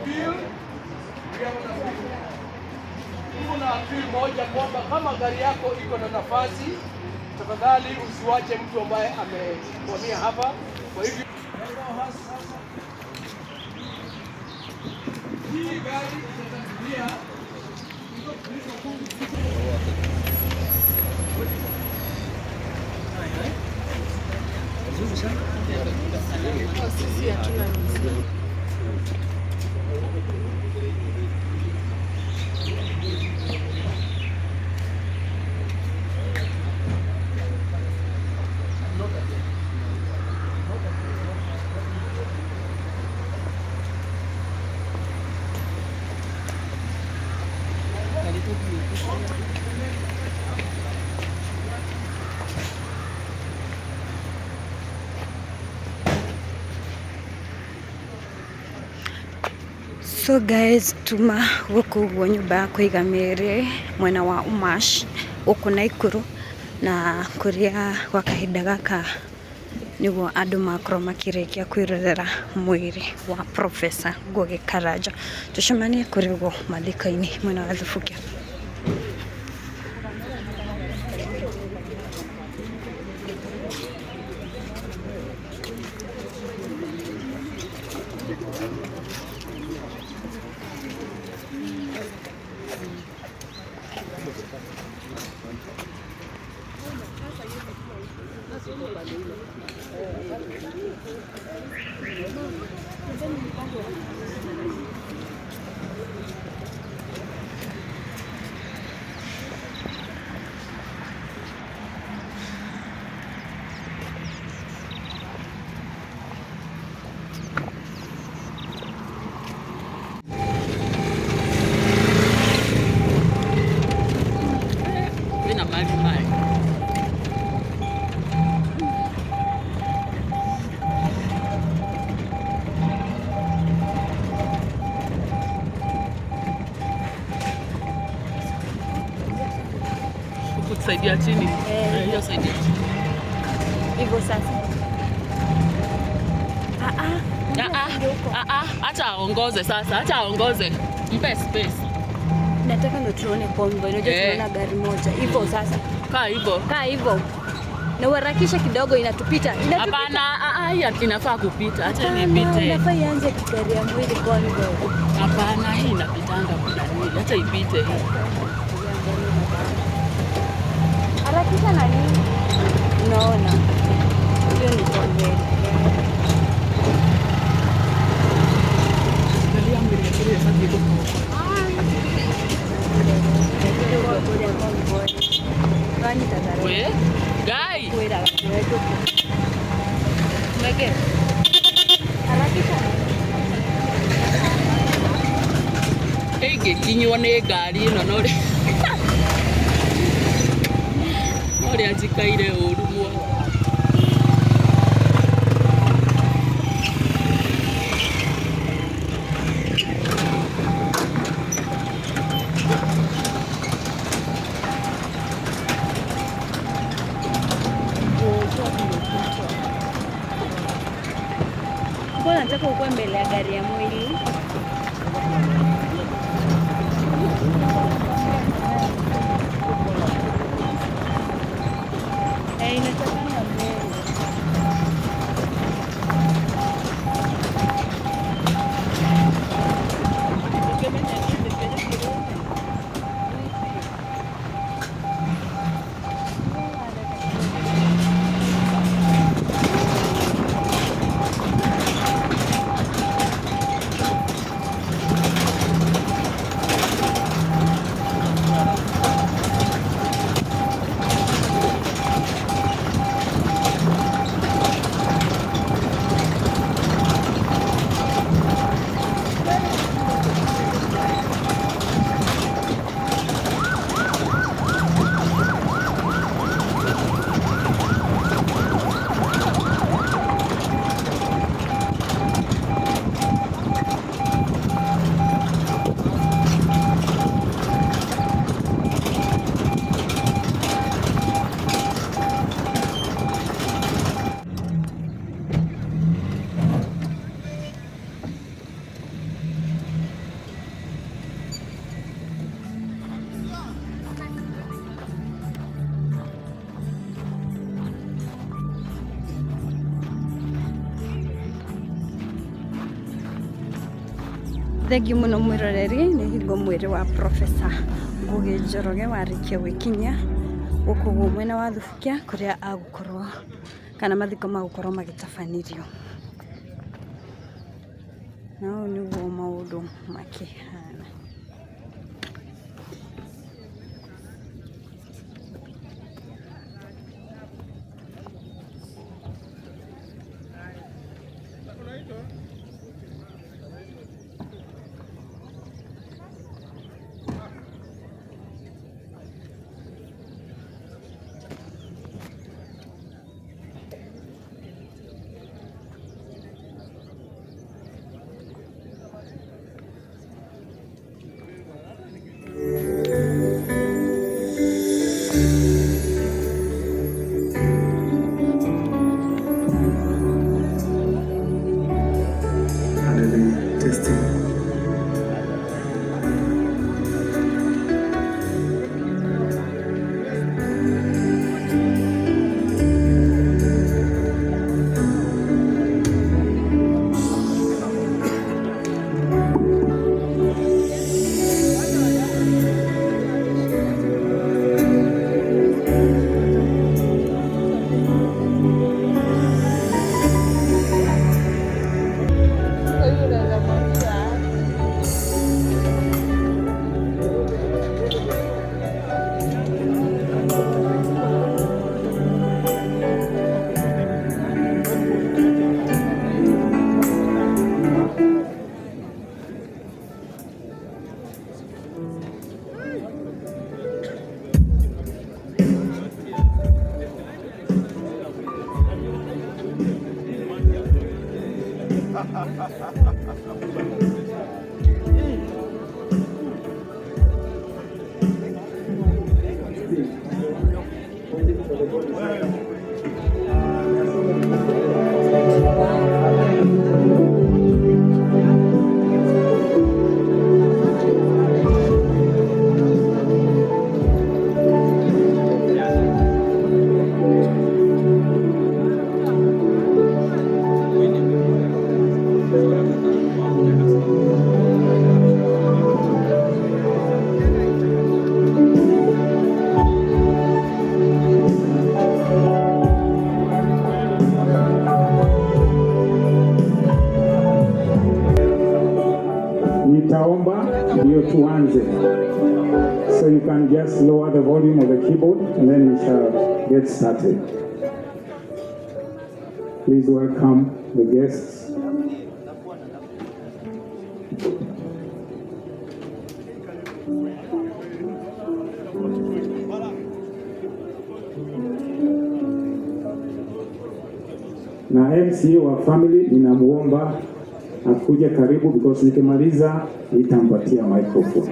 Appeal, we have an appeal. Tuko na appeal moja kwamba kama gari yako iko na nafasi, tafadhali usiwache mtu ambaye amekwamia hapa. Kwa hivyo hii gari itatangulia. So guys, tuma gũkũ ũguo nyũmba ya kũiga mĩĩrĩ mwena wa Umash gũkũ Naikuru, na kũrĩa gwa kahinda gaka nĩguo andũ makorwo makĩrĩkia kwĩrorera mwĩrĩ wa Professor Ngugi Karanja. Tũcemanie kũrĩ ũguo mathiko-inĩ mwena wa Thubukia. Kwĩna maji maya. Huku tusaidia chini. Hiyo saidia chini. Hivyo sasa. Ah ah. Ah, ah, ah, ah, acha aongoze sasa, acha aongoze. Mpe space. Nataka ndo tuone convoy. Unajua tunaona gari moja. Hivyo sasa. Kaa hivyo. Kaa hivyo. Na uharakishe kidogo, inatupita. Inatupita. Hapana, ah, ah, hii inafaa kupita. Acha Hapana, nipite. inafaa ianze gari ya mwili convoy. Hapana, hii inapitanga muda mwili. Acha ipite hii. Harakisha na nini? Unaona? Hiyo ni convoy. Angalia mwili kile sasa iko kwa. We, guy. Ĩngĩkinywo nĩ ngari ĩno no ũrĩa njikaire ũru mũno. Mbona nataka ukuwe mbele ya gari ya mwili? Eh, inatakanga mbele. Thengiũ mũno mwĩroreri, nĩ hingo mwĩrĩ wa Professor Ngugi Njoroge warĩkia gwĩkinyia gũkũ guo mwena wa Thubukia kũrĩa agũkorwo kana mathiko magũkorwo magĩtabanirio. Na ũũ nĩguo maũndũ makĩhana. Hallelujah. Testing. Nitaomba ndio tuanze. So you can just lower the volume of the keyboard and then we shall get started. Please welcome the guests. Na MC wa family ninamuomba akuje karibu because nikimaliza nitampatia microphone.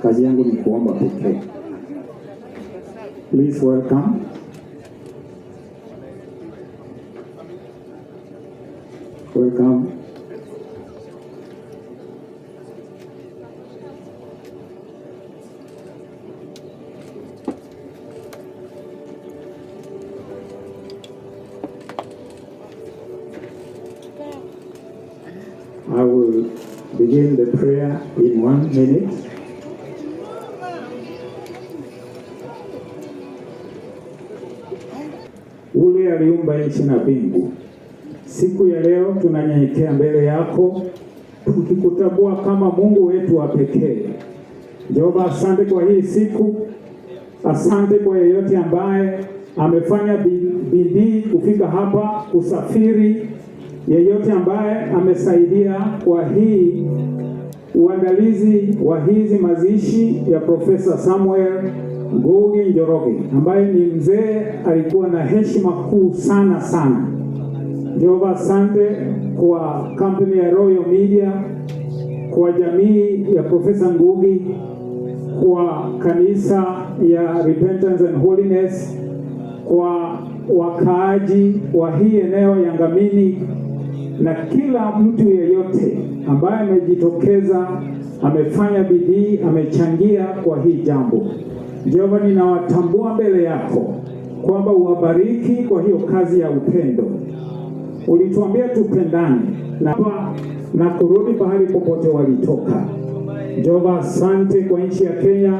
Kazi yangu ni kuomba pekee. Please welcome. Welcome. I will begin the prayer in 1 minute. Ule aliumba nchi na mbingu, siku ya leo tunanyenyekea mbele yako tukikutambua kama Mungu wetu wa pekee. Jehova, asante kwa hii siku, asante kwa yeyote ambaye amefanya bidii kufika hapa, kusafiri, yeyote ambaye amesaidia kwa hii uandalizi wa hizi mazishi ya Profesa Samuel Ngugi Njoroge ambaye ni mzee, alikuwa na heshima kuu sana sana. Jehova, asante kwa kampuni ya Royal Media, kwa jamii ya Profesa Ngugi, kwa kanisa ya Repentance and Holiness, kwa wakaaji wa hii eneo ya Ngamini na kila mtu yeyote ambaye amejitokeza, amefanya bidii, amechangia kwa hii jambo. Jehova, ninawatambua mbele yako kwamba uwabariki kwa hiyo kazi ya upendo. Ulituambia tupendane, na hapa na kurudi pahali popote walitoka. Jehova, asante kwa nchi ya Kenya.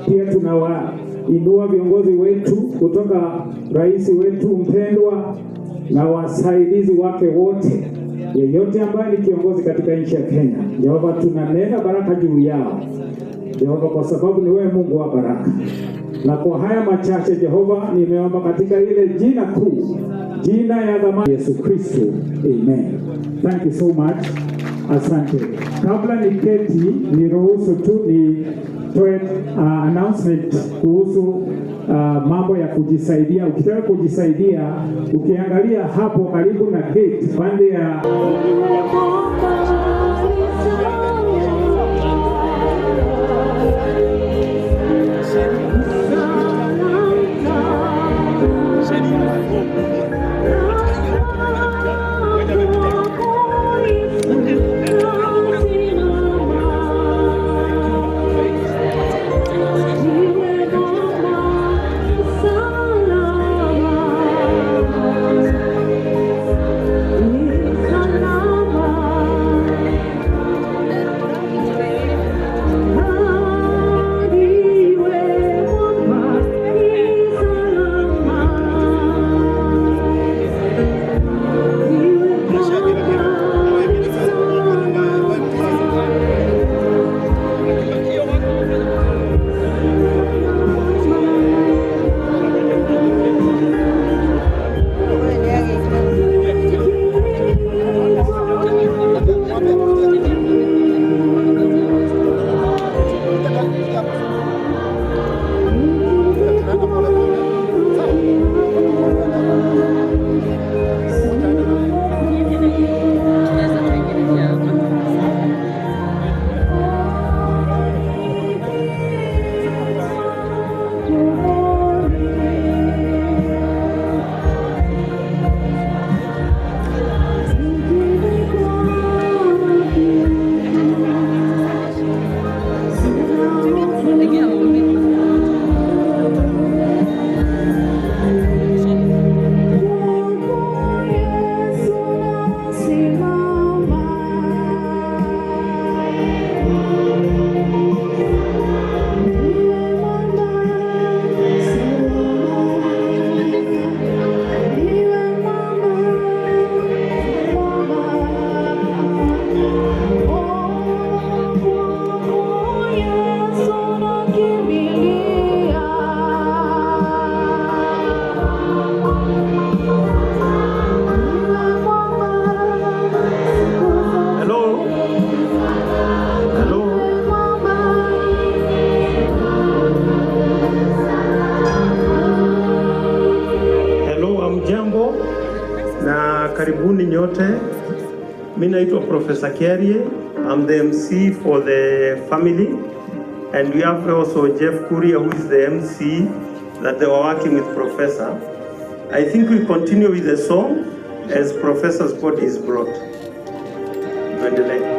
Pia tunawainua viongozi wetu kutoka rais wetu mpendwa na wasaidizi wake wote, yeyote ambaye ni kiongozi katika nchi ya Kenya. Jehova, tunanena baraka juu yao Jehova, kwa sababu ni wewe Mungu wa baraka. Na kwa haya machache Jehova, nimeomba katika ile jina kuu, jina ya dhamani Yesu Kristo, amen. Thank you so much. Asante. Kabla niketi, niruhusu tu nitoe announcement kuhusu mambo ya kujisaidia. Ukitaka kujisaidia, ukiangalia hapo karibu na gate pande ya Hello? Hello? Hello, hamjambo na karibuni nyote. Mi naitwa Professor Kiarie. I'm the MC for the family, and we have also Jeff Kuria, who is the MC that they were working with Professor. I think we continue with the song as Professor's body is brought. Tuendelee.